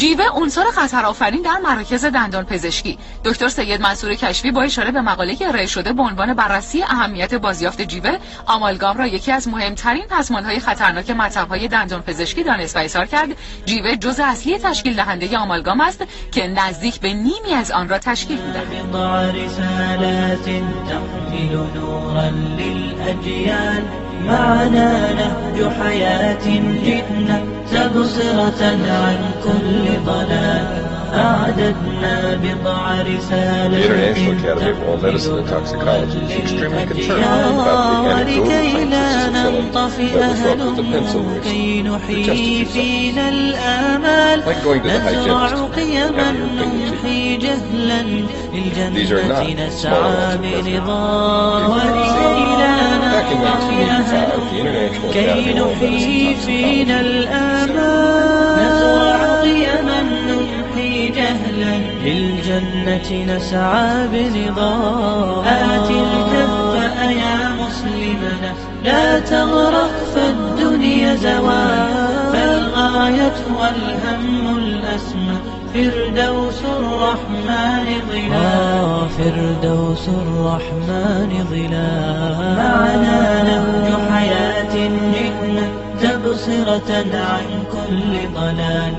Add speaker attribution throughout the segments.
Speaker 1: جیوه عنصر خطرآفرین در مراکز دندان پزشکی. دکتر سید منصور کشفی با اشاره به مقاله که ارائه شده به عنوان بررسی اهمیت بازیافت جیوه، آمالگام را یکی از مهمترین پسماندهای خطرناک مطب‌های دندان پزشکی دانست و اظهار کرد جیوه جزء اصلی تشکیل دهنده آمالگام است که نزدیک به نیمی از آن را تشکیل می‌دهد.
Speaker 2: معنا نهج حياة جئنا تبصرة عن كل ضلال أعددنا بضع
Speaker 3: The International
Speaker 2: رسالات
Speaker 3: Academy of Oral Medicine and Toxicology is extremely concerned about the anecdotal
Speaker 2: ولكي
Speaker 3: claims
Speaker 2: لا
Speaker 3: of acetylcholine
Speaker 2: ننطفئ
Speaker 3: that was rubbed with a
Speaker 2: هلم
Speaker 3: pencil eraser
Speaker 2: كي
Speaker 3: for
Speaker 2: نحيي
Speaker 3: test tube
Speaker 2: فينا الآمال
Speaker 3: Like going to the
Speaker 2: نزرع
Speaker 3: hygienist and
Speaker 2: قيما
Speaker 3: having your finger
Speaker 2: نمحي جهلا
Speaker 3: These are
Speaker 2: للجنة
Speaker 3: not small
Speaker 2: نسعى
Speaker 3: amounts of residue.
Speaker 2: برضا ولكي لا
Speaker 3: Back in
Speaker 2: ننطفئ
Speaker 3: 1985,
Speaker 2: هلم
Speaker 3: the International
Speaker 2: كي
Speaker 3: Academy of Oral Medicine
Speaker 2: نحيي
Speaker 3: and
Speaker 2: فينا
Speaker 3: Toxicology
Speaker 2: الآمال نزرع قيما نمحي جهلا للجنة نسعى برضا آت الكف أيا مسلمنا لا تغرق فالدنيا زوال فالغاية والهم الأسمى فردوس الرحمن ظلال آه فردوس الرحمن ظلال معنا نهج حياة جئنا تبصرة عن كل ضلال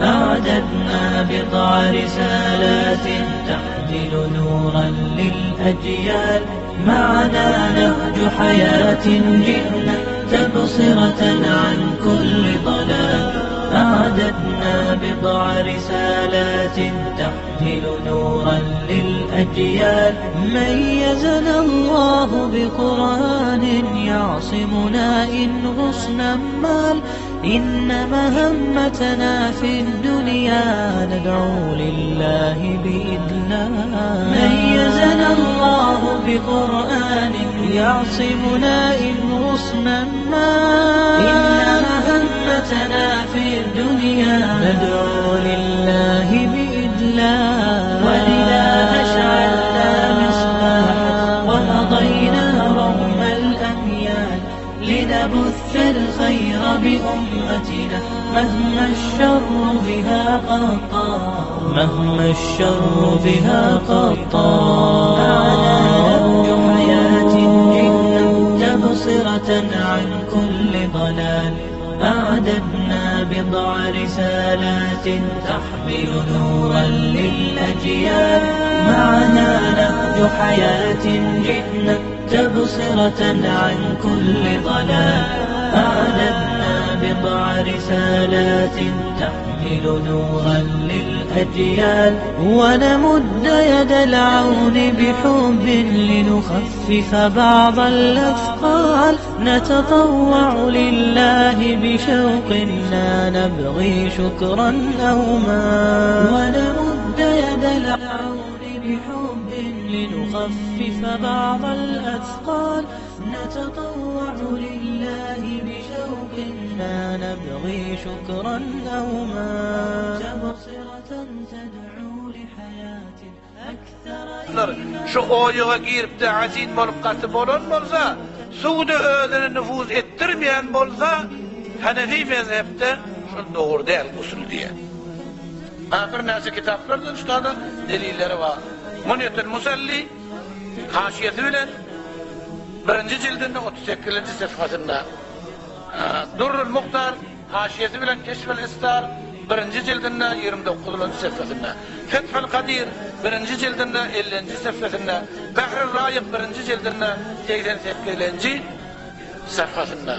Speaker 2: أعددنا بضع رسالات تحمل نورا للأجيال معنا نهج حياة جئنا تبصرة عن كل ضلال أعددنا بضع رسالات تحمل نورا للأجيال ميزنا الله بقرآن يعصمنا إن غصنا مال إن مهمتنا في الدنيا ندعو لله بإذلال ميزنا الله بقرآن يعصمنا إن غصنا مال إن مهمتنا في الدنيا ندعو لله بإذلال ولذا أشعلنا مصباحا ومضينا رغم الأميال لنبث الخير بأمتنا مهما الشر بها قد طال مهما الشر بها قد طال معنا نهج حياة جئنا تبصرة عن كل ضلال أعددنا بضع رسالات تحمل نورا للأجيال معنا نهج حياة جئنا تبصرة عن كل ضلال أعددنا بضع رسالات تحمل نورا للأجيال ونمد يد العون بحب لنخفف بعض الأثقال نتطوع لله بشوق لا نبغي شكرا أو ما ونمد يد العون بحب لنخفف بعض الأثقال نتطوع لله بشوق لا نبغي شكرا أو ما تبصرة تدعو لحياة أكثر
Speaker 4: Şu oýuga girip-de ajin bolup gaty bolan bolsa, suw-da özüne nüfuz etdirmeýän bolsa, Hanefi mezhepde şol dogry däl gusul diýýär. Ha birnäçe kitaplarda şularda delilleri bar. Munýetul Musalli haşiýesi bilen birinji jildinde 38-nji sefhasynda. Durrul Muhtar haşiýesi bilen Keşfül Estar birinji jildinde 29-njy sefhasynda. Fethül Kadir birinji jildinde 50-nji sefhasynda. Behrül Raýyk birinji jildinde 88-nji sefhasynda.